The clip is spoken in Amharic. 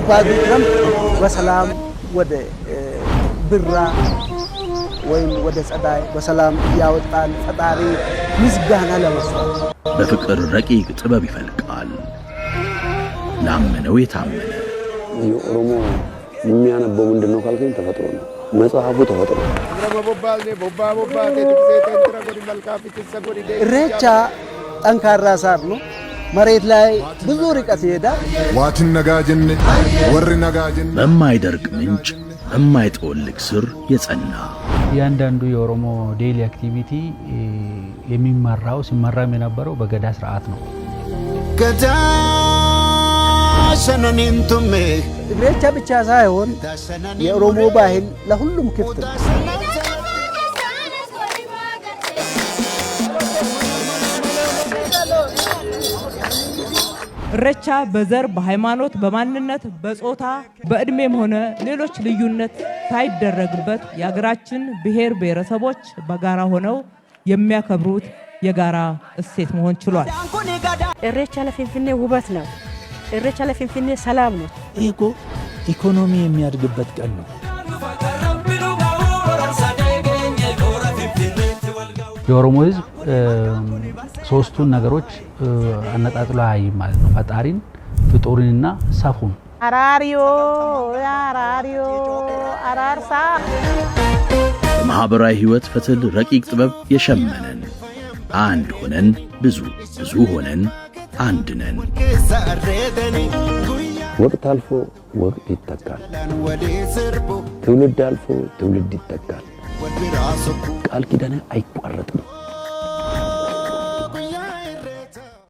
ከባዱ ክረምት በሰላም ወደ ብራ ወይም ወደ ጸዳይ በሰላም ያወጣን ፈጣሪ ምስጋና ለመስዋዕት። በፍቅር ረቂቅ ጥበብ ይፈልቃል። ላመነው የታመነ። የኦሮሞ የሚያነበው ምንድን ነው ካልከኝ ተፈጥሮ ነው። መጽሐፉ ተፈጥሮ ነው። ኢሬቻ ጠንካራ ሳር ነው። መሬት ላይ ብዙ ርቀት ይሄዳል። Waatiin nagaa jenne warri nagaa jenne. በማይደርቅ ምንጭ፣ በማይጠወልግ ስር የጸና። እያንዳንዱ የኦሮሞ daily activity የሚመራው፣ ሲመራም የነበረው በገዳ ስርዓት ነው። Gadaa shananiin tumme. ኢሬቻ ብቻ ሳይሆን የኦሮሞ ባህል ለሁሉም ክፍት ነው። እሬቻ በዘር፣ በሃይማኖት፣ በማንነት፣ በጾታ፣ በእድሜም ሆነ ሌሎች ልዩነት ሳይደረግበት የሀገራችን ብሔር ብሔረሰቦች በጋራ ሆነው የሚያከብሩት የጋራ እሴት መሆን ችሏል። ኢሬቻ ለፊንፊኔ ውበት ነው። ኢሬቻ ለፊንፊኔ ሰላም ነው። ይህ እኮ ኢኮኖሚ የሚያድግበት ቀን ነው። የኦሮሞ ሕዝብ ሶስቱን ነገሮች አነጣጥሎ አያይም ማለት ነው። ፈጣሪን፣ ፍጡርንና ሰፉን። አራሪዮ አራሪዮ አራርሳ። በማኅበራዊ ሕይወት ፈትል ረቂቅ ጥበብ የሸመነን፣ አንድ ሆነን ብዙ፣ ብዙ ሆነን አንድ ነን። ወቅት አልፎ ወቅት ይተካል። ትውልድ አልፎ ትውልድ ይተካል። ቃል ኪዳን አይቋረጥም።